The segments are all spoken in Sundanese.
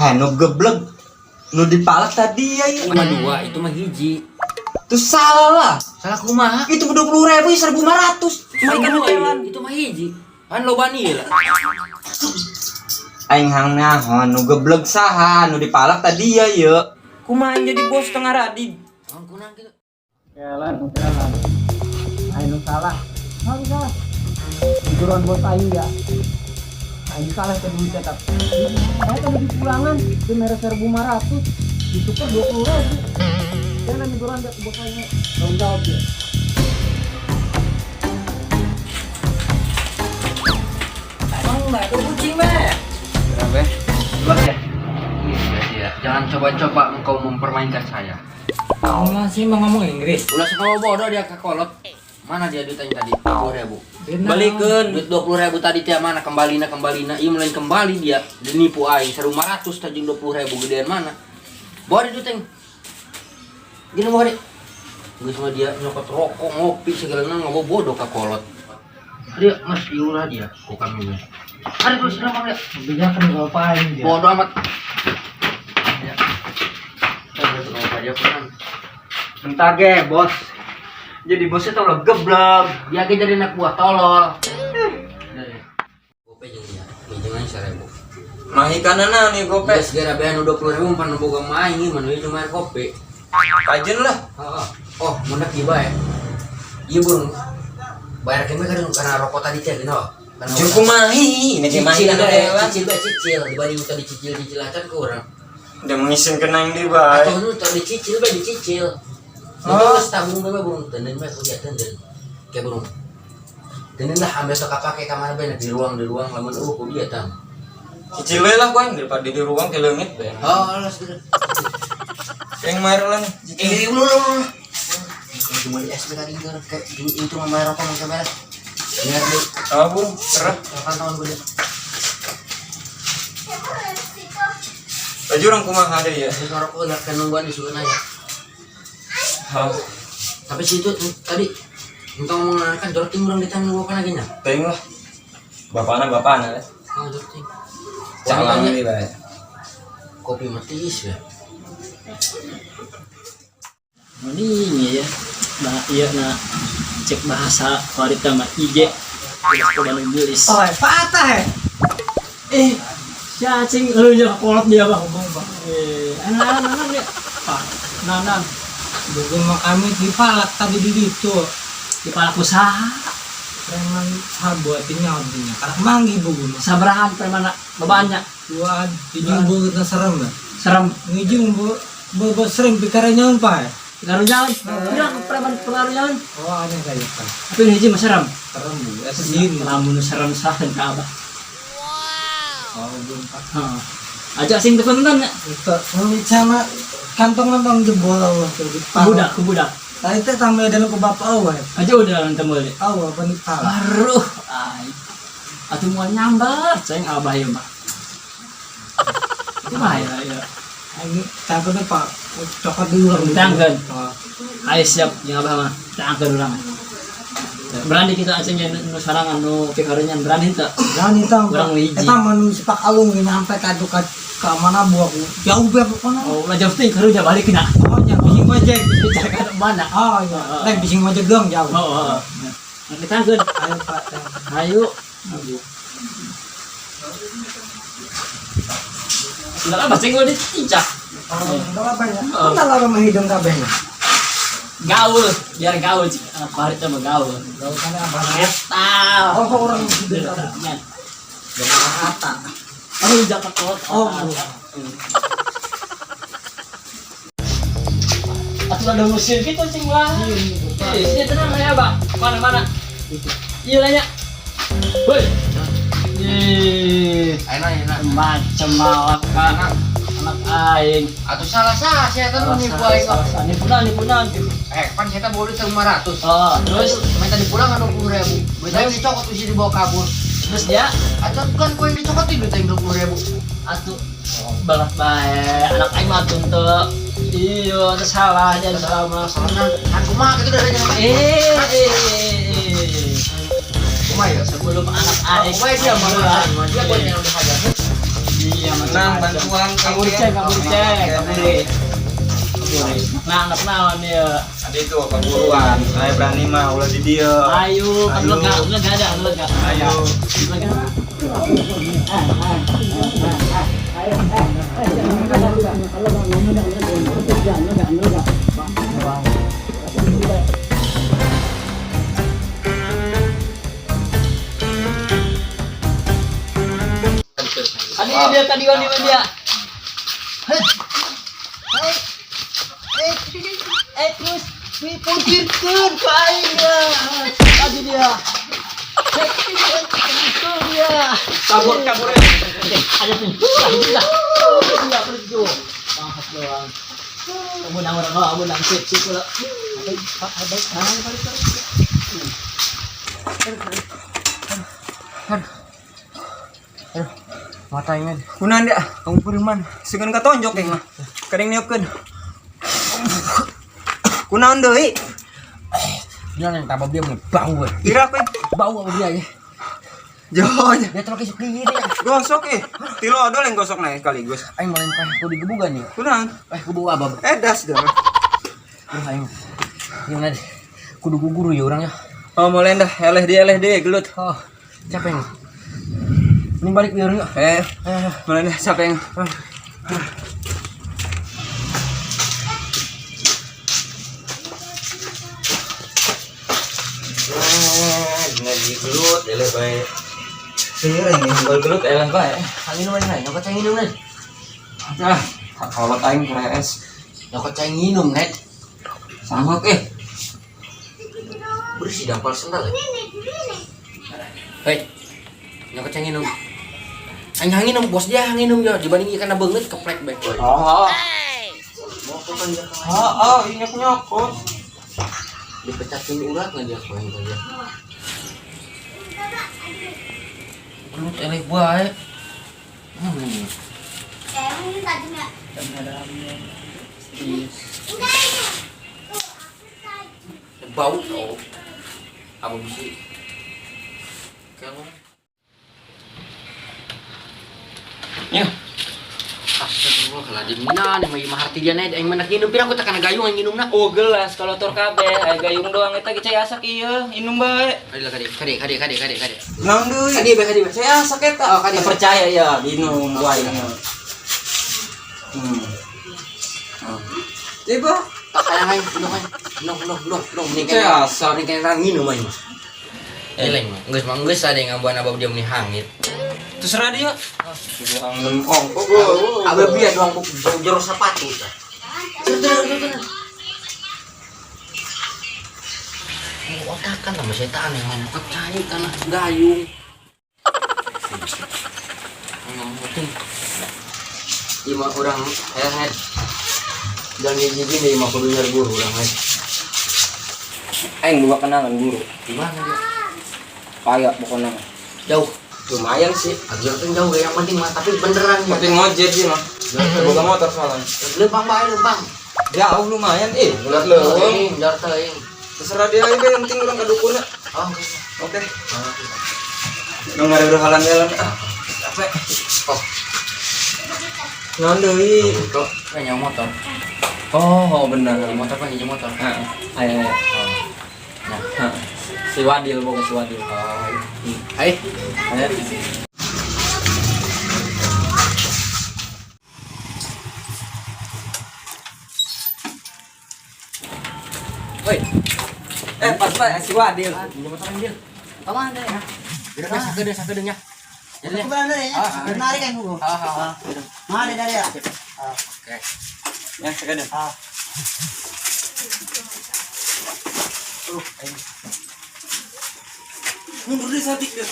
Ha, nu geblek. Nu dipalak tadi ya. Itu mah dua, itu mah hiji. Itu salah lah. Salah kumaha? Itu 20.000 ya 1.500. Mereka hotelan. Itu mah hiji. Kan loba nih lah. Aing hang nahon nu geblek saha nu dipalak tadi ya ye. Kumaha jadi bos tengah radi. Emang kunang gitu. Jalan, jalan. Ayo salah. Salah, salah. Tujuan bos aing ya. Aing salah ke duit tetap. Saya tadi di pulangan di merek 1.500 ditukar 20.000. Saya nanti tujuan ke bos aing. Tanggung jawab dia. Emang nggak ada kucing mah. Berapa? Dua ya. Iya, jangan coba-coba engkau mempermainkan saya. Kamu sih mau ngomong Inggris. Ulah suka bodoh dia ke kolot. Mana dia duitnya tadi? 20.000. Balikeun. Duit 20.000 tadi tiap mana kembalina kembalina. Iya mulai kembali dia. Dinipu aing 1.500 tajung 20.000 gedean mana? Bawa dia duitnya. Gini bawa dia. Geus mah dia nyokot rokok, ngopi segala nang ngabawa bodoh ke kolot. Dia mas iulah dia, ku kami mah. Ada terus lempar dia. Mobilnya kan ngapain dia? Bodoh amat. Ya. Kita berarti dia kurang. Bentar ge, bos. Jadi bosnya tau lah geblek. Dia ge jadi anak buah tolol. Gope jeung dia, minjeman 1.000. Mahi kanana nih gope. Geus gara bean 20.000 pan boga mah aing mah nu cuma kopi. Kajen lah. Heeh. Oh, mun ieu bae. Ieu burung. Bayarkeun we karena rokok tadi teh geuno. Jeung kumahi, ini teh mahi Cicil kana bae, heula. cicil bae cicil dibanding tadi cicil-cicil acan ku urang. Udah mengisin kenang di bae. Atau nu tadi dicicil bae dicicil. Oh. Terus tabung bae burung teuneun bae ku dia teuneun. Kayak burung. Teuneun lah ambil sok kapake ka mana bae di ruang lamun eueuh ku dia tah. Cicil we lah koin daripada di ruang ke leungit bae. Oh, alas gitu. Yang bayar lah nih. Eh, ulu ulu ulu. Cuma di SP tadi kayak itu mah bayar rokok mah beres. Biar di Ah, burung, serah. kapan tahun gue. Baju orang kumaha deh ya. Terus rokok udah kan nungguan di suka nanya. Hah, Tapi situ tadi entah ngomong kan jorting urang di tangan gua kan lagi nya. teuing lah. Bapakna bapakna lah. Oh, jorting. Calang deui bae. Kopi matis ya. Ini ya, bah iya na cek bahasa Farita mah IG terus ke Bandung Gelis. Oh, patah ya. Eh, si acing lu nya kolot dia bang. Eh, anak dia. Pak, nanan Bukan mah kami dipalak tadi di situ. dipalak usaha. Preman sabuatinnya artinya. Karena manggi buku mah. Sabarahan preman babanyak. Dua dijung bu kita serem lah. Serem. Ngijung bu bu sering pikirannya pak. Pengaruh jalan. Bilang preman pengaruh jalan. Oh aneh kayak pak. Tapi ini mah serem. Serem bu. Eta sieun. Lamun serem sah ka abah. Oh belum pak. Heeh. Ajak sing tekan ya. Itu sama kantong-kantong jebol Allah tuh dipalak. Budak, ku budak. Tadi teh tambah dalam ke bapak awal. Aja udah nonton boleh. Awal apa dipalak. Baru, ay. Atuh mau nyambar, ceng abah ya mah. Kumaha ya, ya. Ini takutnya pak coklat dulu lah. Tangkan. Oh. Ayo siap jeung abah mah. Tangkeun urang. Berani kita aceng nu sarangan nu pikarunya berani teu? Berani tang. Urang hiji. Eta mah nu sepak alung ini sampai kadu ka ka mana buah ku. Jauh be pokona. Oh, ulah jauh teh karunya balik na. Oh nya bising ojek. Bicara ka mana? Oh iya. Lain bising ojek dong jauh. Oh, oh. Nah, ditangkeun. Ayo pak. Tang. Ayo. Sudah lah baceng gua dicicak. Oh, enggak apa ya? Enggak lama mah hidung kabehnya. Gaul, biar gaul cik. Anak Farid mah gaul. Gaul kan apa? Eta. Oh, kok orang hidung kabeh. Rata. Oh, jaket kolot. Oh, Atuh ada musim gitu cing wah. Iya, tenang ya, Bang. Mana-mana. Iya lah ya. Woi. Ih, Ayo nanya. macam malak anak aing. Atau salah sah saya tadi nipu aing kok. Nipunan, nipunan. Eh, pan saya tadi boleh 1.500. Oh, terus minta dipulang kan 20.000. Duit aing dicokot terus dibawa kabur. Terus dia Atau kan kue yang dicokot itu duit aing 20.000. atuh balas bae anak aing mah atuh teu. Iya, itu salah dia salah mah. Soalnya kan kumaha gitu dari jangan. Eh, Kumaha ya? sebelum anak aing Kumaha dia mah dia buat yang udah hajar. Iya. Menang bantuan Kabur cek, kabur cek, kabur. Nah, anak naon ya. Ada itu keburuan. Saya berani mah ulah di dia. Ayo, kan lega, lega ada, lega. Ayo. Lega. Adi dia tadi wani dia. Terus dipuntirkeun ku aing ya. Tadi dia. Itu dia. Kabur kabur. Ada tuh. Bisa. Bisa pergi. Bahas doang. Menang orang oh, menang sip sip pula. Mata ingat. Kunaon dia? Kamu peruman. Segan katonjok ya mah. Kadang niupkeun. Kunaon deui? Dia yang tambah dia mulai bau. Kira aku Bau apa dia ya? Jauh. Dia terus kisuk gini ya. Gosok eh. Tilu odol yang gosok naik sekaligus. Aing malah peh ku digebugan ya. Kunaon? Eh ku bawa abab. Edas dong. Aduh aing. Gimana deh? Kudu guru ya orang ya. Oh, mulai dah. Eleh dia, eleh dia, gelut. Oh, capek nih. Mending balik biar yuk. Mulai dah capek. Ngaji gelut, eleh bae. Sering gol gelut eleh bae. Hang minum aja, nyokot cai minum net. Ah, kalau aing kres. Nyokot cai minum net. Sanggup eh. Bersih dampal sendal ya. Hei, nyokot cai minum. Aing hang minum, bos dia hang minum ya. Dibanding ikan banget keplek bae. Oh. Mau kan dia Oh, oh, ingat nyokot. Dipecahin urat nggak dia kemarin dia. Gelut eleh bae. Bau tau. Apa bisi? Kalau Ya. Astagfirullah kalau di mana nih mah harti dia nih aing mana nginum pirang aku tekan gayung aing nginumna. Oh gelas kalau tor kabeh aya gayung doang eta ge cai asak ieu, inum bae. Kade kade kade kade kade kade kade. Naon deui? Kade bae kade bae. Cai asak eta. Oh, kade. Percaya ya, minum gua ini. Oh. Coba. Tak kaya aing minum aing. Minum minum minum minum mending Cai asak. mending kena nginum aing mah. Eleng mah. Geus mah geus ada yang ngambuan abab dia meni hangit. Terserah dia. Ongkok. Abab dia doang jero sepatu tah. Otakan sama setan yang main kecai tanah gayung. Ngomongin lima orang head dan gini lima kudu nyari guru orang head. Aing buka kenalan guru. Di mana dia? Kayak pokoknya. Jauh. Lumayan sih. Ajar kan jauh ya, yang penting mah tapi beneran ya. Penting ngojek sih mah. Buka motor soalnya. Lempang bae lempang. Jauh lumayan eh. Ulah leuweung. Jar teuing. Terserah dia aja yang penting orang ke dukunna. Oh, oke. Nu ngareureuh halan-jalan ah. Capek. Oh. Naon deui? Kok nyawa motor. Oh, benar. Nyawa motor kan nyawa motor. Heeh. Ayo ayo. Nah. Heeh. Si Wadil boga si Wadil. Oh. Hai. Ayo. Woi. Pas pak si Wadil. Nyawa motor anjir. Paman deh. Geus sakedeung sakedeung nya. Jadi Aku berani ya. Menarik kan gua. Ah, ah, ah. Mana dari ya? Oke. Ya, sakedeung. Ah. Mundur deh sadik deh.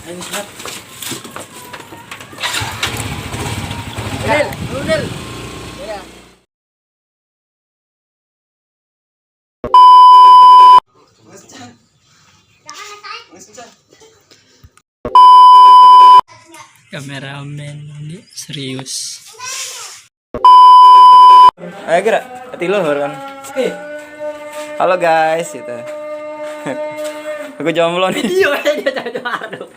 Ayo siap. Del, Del. Kameramen ini serius. Ayo gerak, hati luhur kan. Halo guys, gitu. Aku jomblo nih. Iya, dia jadi aduh.